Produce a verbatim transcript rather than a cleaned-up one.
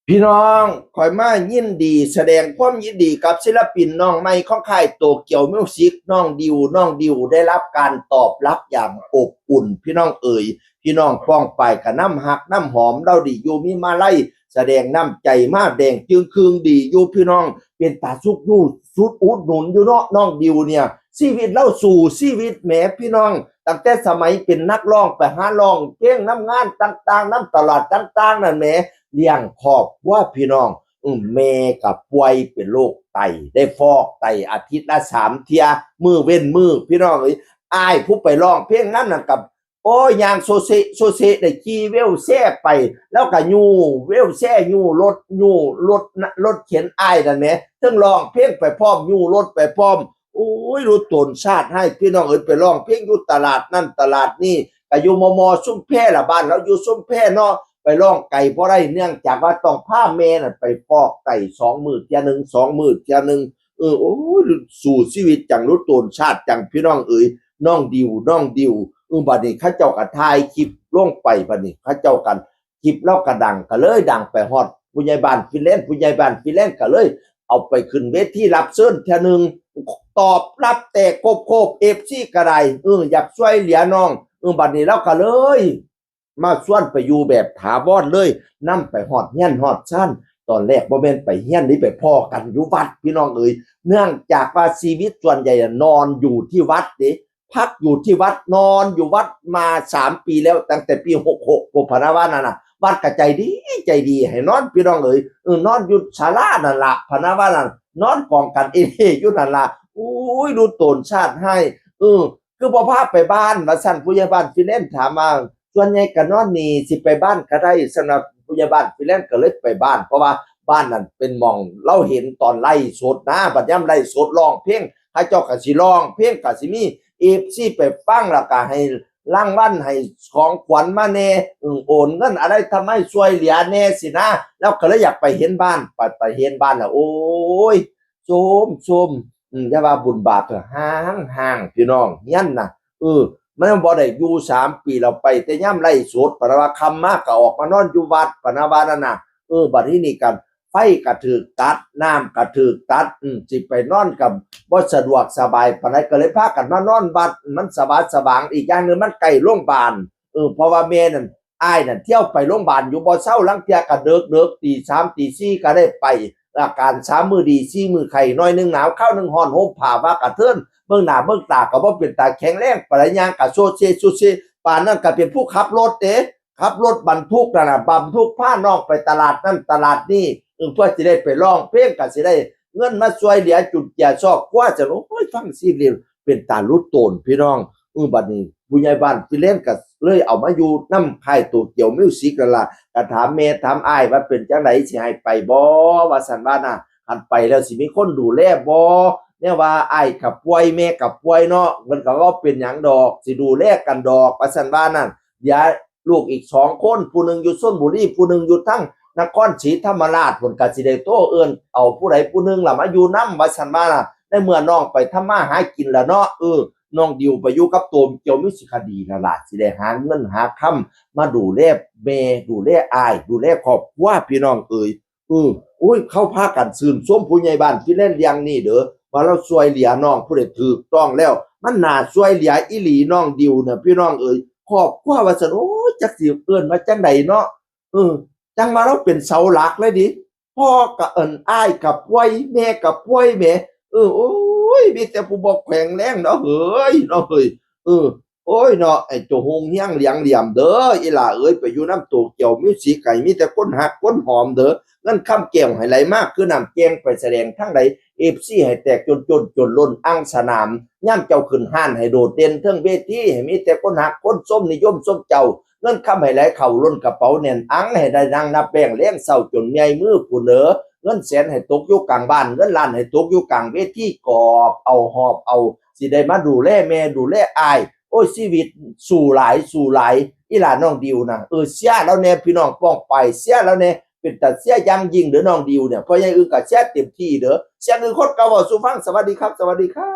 พี่น้อง ข้อยมายินดีแสดงความยินดีกับศิลปินน้องใหม่ของค่ายโตเกียวมิวสิก น้องดิว น้องดิวได้รับการตอบรับอย่างอบอุ่น พี่น้องเอ๋ย พี่น้องป้องปายกะนำฮักนำหอม ลาวดีอยู่มีมาลัย แสดงน้ำใจมาแดงจึ่งครึ่งดีอยู่พี่น้อง เป็นตาสุกอยู่สุดอุดหนุนอยู่เนาะ น้องดิวเนี่ย ชีวิตลาวสู้ชีวิตแหมพี่น้อง ตั้งแต่สมัยเป็นนักร้องไปหาร้องเพลงนำงานต่างๆ นำตลาดต่างๆ นั่นแหม เลี้ยงครอบครัวพี่น้อง อืม แม่ก็ป่วยเป็นโรคไต ได้ฟอกไตอาทิตย์ละสามเทื่อ มื้อเว้นมื้อ พี่น้องเอ้ย อ้ายผู้ไปร้องเพลงนั้นน่ะกับ โอ้ย ย่างโซเซโซเซ ได้ขี่เวลแชร์ไป แล้วก็ยู้เวลแชร์ ยู้รถ ยู้รถนะ รถเข็นอ้ายนั่นแหม เทิงร้องเพลงไปพร้อม ยู้รถไปพร้อม โอ้ย รู้ตนชาติให้พี่น้องเอ้ย ไปร้องเพลงอยู่ตลาดนั่นตลาดนี่ ก็อยู่มอมอซุมแพล่ะ บ้านลาวอยู่ซุมแพเนาะ ไปร้องไกลบ่ได้ เนื่องจากว่าต้องพาแม่นั่นไปฟอกไตสองมื้อเทื่อหนึ่ง สองมื้อเทื่อหนึ่ง เออ โอ้ย สู้ชีวิตจัง รู้ตนชาติจัง พี่น้องเอ๋ย น้องดิว น้องดิว เออ บัดนี้เขาเจ้าก็ถ่ายคลิปลงไป บัดนี้เขาเจ้ากัน คลิปลาวก็ดัง ก็เลยดังไปฮอดผู้ใหญ่บ้านฟินแลนด์ ผู้ใหญ่บ้านฟินแลนด์ก็เลยเอาไปขึ้นเวทีรับเชิญเทื่อหนึ่ง ตอบรับแตกโคบๆ เอฟซีก็ได้ เออ อยากช่วยเหลือน้อง เออ บัดนี้ลาวก็เลย มาชวนไปอยู่แบบถาวรเลย นำไปฮอดเฮือนฮอดซาน ตอนแรกบ่แม่นไปเฮือนนี่ ไปพ้อกันอยู่วัด พี่น้องเอ๋ย เนื่องจากว่าชีวิตส่วนใหญ่อะนอนอยู่ที่วัดเด้ พักอยู่ที่วัด นอนอยู่วัดมาสามปีแล้ว ตั้งแต่ปีหกหกพุ้น พะนะว่านั่นน่ะ วัดก็ใจดี ใจดีให้นอน พี่น้องเอ๋ย เออ นอนอยู่ศาลานั่นล่ะ พะนะว่านั่น นอนกองกันเอเล่อยู่นั่นล่ะ โอ้ย รู้ตนชาติให้ เออ คือบ่พาไปบ้าน ว่าซั่น ผู้ใหญ่บ้านฟินแลนด์ถามมา ส่วนใหญ่ก็นอนนี่ สิไปบ้านก็ได้ สำหรับผู้ใหญ่บ้านฟินแลนด์ก็เลยไปบ้าน เพราะว่าบ้านนั่นเป็นหม่องลาวเห็นตอนไลฟ์สดนะ บัดยามไลฟ์สดร้องเพลง เขาเจ้าก็สิร้องเพลง ก็สิมีเอฟซีไปฟัง แล้วก็ให้รางวัล ให้ของขวัญมาแหน่ เออ โอนเงินอะไรทำให้ช่วยเหลือแหน่สินะ ลาวก็เลยอยากไปเห็นบ้าน ไป ไปเห็นบ้านแล้ว โอ้ย โซม โซม อืม อย่าว่าบุญบาปเถอะ ฮ้าง ฮ้าง พี่น้อง เฮือนน่ะ เออ มันบ่ได้อยู่สามปี แล้วไปแต่ยามไลฟ์สด พะนะว่าค่ำมาก็ออกมานอนอยู่วัด พะนะว่านั่นน่ะ เออ บัดนี้นี่กัน ไฟก็ถูกตัด น้ำก็ถูกตัด อืม สิไปนอนก็บ่สะดวกสบายปานใด ก็เลยพากันมานอนวัด มันสว่างสว่าง อีกอย่างหนึ่งมันใกล้โรงพยาบาล เออ เพราะว่าแม่นั่น อ้ายนั่นเที่ยวไปโรงพยาบาลอยู่บ่เซา ลางเทื่อก็เดิกๆ ตีสามตีสี่ก็ได้ไป อาการสามมื้อดี สี่มื้อไข้ หน่อยหนึ่งหนาว คราวหนึ่งร้อน ห่มผ้าผ้ากระเทิน เบิ่งหน้าเบิ่งตาก็บ่เป็นตาแข็งแรงปานใด ย่างก็โซเซโซเซ ปานนั้นก็เป็นผู้ขับรถเด้ ขับรถบรรทุกนั่นน่ะ บรรทุกพาน้องไปตลาดนั่นตลาดนี่ เออ เพื่อสิได้ไปร้องเพลง ก็สิได้เงินมาช่วยเหลือจุนเจือครอบครัว ซั่น โอ้ย ฟังชีวิตเป็นตาหลุดโตนพี่น้อง เออ บัดนี้ผู้ใหญ่บ้านฟินแลนด์ก็เลยเอามาอยู่นำค่ายโตเกียวมิวสิกนั่นล่ะ ก็ถามแม่ถามอ้ายว่าเป็นจั่งใด สิให้ไปบ่ ว่าซั่นว่านะ คันไปแล้วสิมีคนดูแลบ่ แนวว่าอ้ายก็ป่วย แม่ก็ป่วยเนาะ เพิ่นก็ว่าเป็นหยังดอก สิดูแลกันดอก ว่าซั่นว่านั่น เดี๋ยวลูกอีกสองคน ผู้หนึ่งอยู่ชลบุรี ผู้หนึ่งอยู่ทางนครศรีธรรมราช เพิ่นก็สิได้โทรเอิ้นเอาผู้ใดผู้หนึ่งล่ะมาอยู่นำ ว่าซั่นว่านะ ในเมื่อน้องไปทำมาหากินแล้วเนาะ เออ น้องดิวไปอยู่กับโตเกียวมิวสิกก็ดีแล้วล่ะ สิได้หาเงินหาคำมาดูแลแม่ ดูแลอ้าย ดูแลครอบครัว พี่น้องเอ๋ย เออ โอ้ย เขาพากันชื่นชมผู้ใหญ่บ้านฟินแลนด์เรื่องนี้เด้อ ว่าลาวช่วยเหลือน้องผู้ใดถูกต้องแล้ว มันน่าช่วยเหลืออีหลี น้องดิวน่ะ พี่น้องเอ๋ย ครอบครัวว่าซั่น โอ้ย จักสิเอิ้นว่าจั่งใดเนาะ เออ จั่งว่าลาวเป็นเสาหลักเลยดิ พ่อก็เอิ้น อ้ายก็ป่วย แม่ก็ป่วยแหม เออ โอ้ย มีแต่ผู้บ่แข็งแรงเนาะเฮ้ย เนาะเฮ้ย เออ โอ้ยเนาะ ไอ้เจ้าโฮงเฮียงเหลียงเหลี่ยมเด้อ อีหล่าเอ๋ย ไปอยู่นำโตเกียวมิวสิก ให้มีแต่คนฮักคนหอมเด้อ เงินคำแก้วให้ไหลมาคือน้ำแกง ไปแสดงทางใด เอฟซี ให้แตกจนจนจนล้นอังสนาม ยามเจ้าขึ้นฮ้านให้โดดเด่นเทิงเวที ให้มีแต่คนฮักคนชมนิยมชมเจ้า เงินคำให้ไหลเข้าล้นกระเป๋าแน่นอัง ให้ได้นั่งนับแบงค์แลงเช้าจนเมื่อยมือพู้นเด้อ เงินแสนให้ตกอยู่กลางบ้าน เงินล้านให้ตกอยู่กลางเวที กอบเอาหอบเอา สิได้มาดูแลแม่ดูแลอ้าย โอ้ย ชีวิตสู้หลายสู้หลาย อีหล่าน้องดิวน่ะ เออ เชียร์ลาวแหน่พี่น้องป้องปาย เชียร์ลาวแหน่ เป็นตาเชียร์อย่างยิ่งเด้อน้องดิวเนี่ย พ่อใหญ่อึ่งก็เชียร์เต็มที่เด้อ เชียร์อึ่งคนเก่าเว้าสู่ฟัง สวัสดีครับ สวัสดีครับ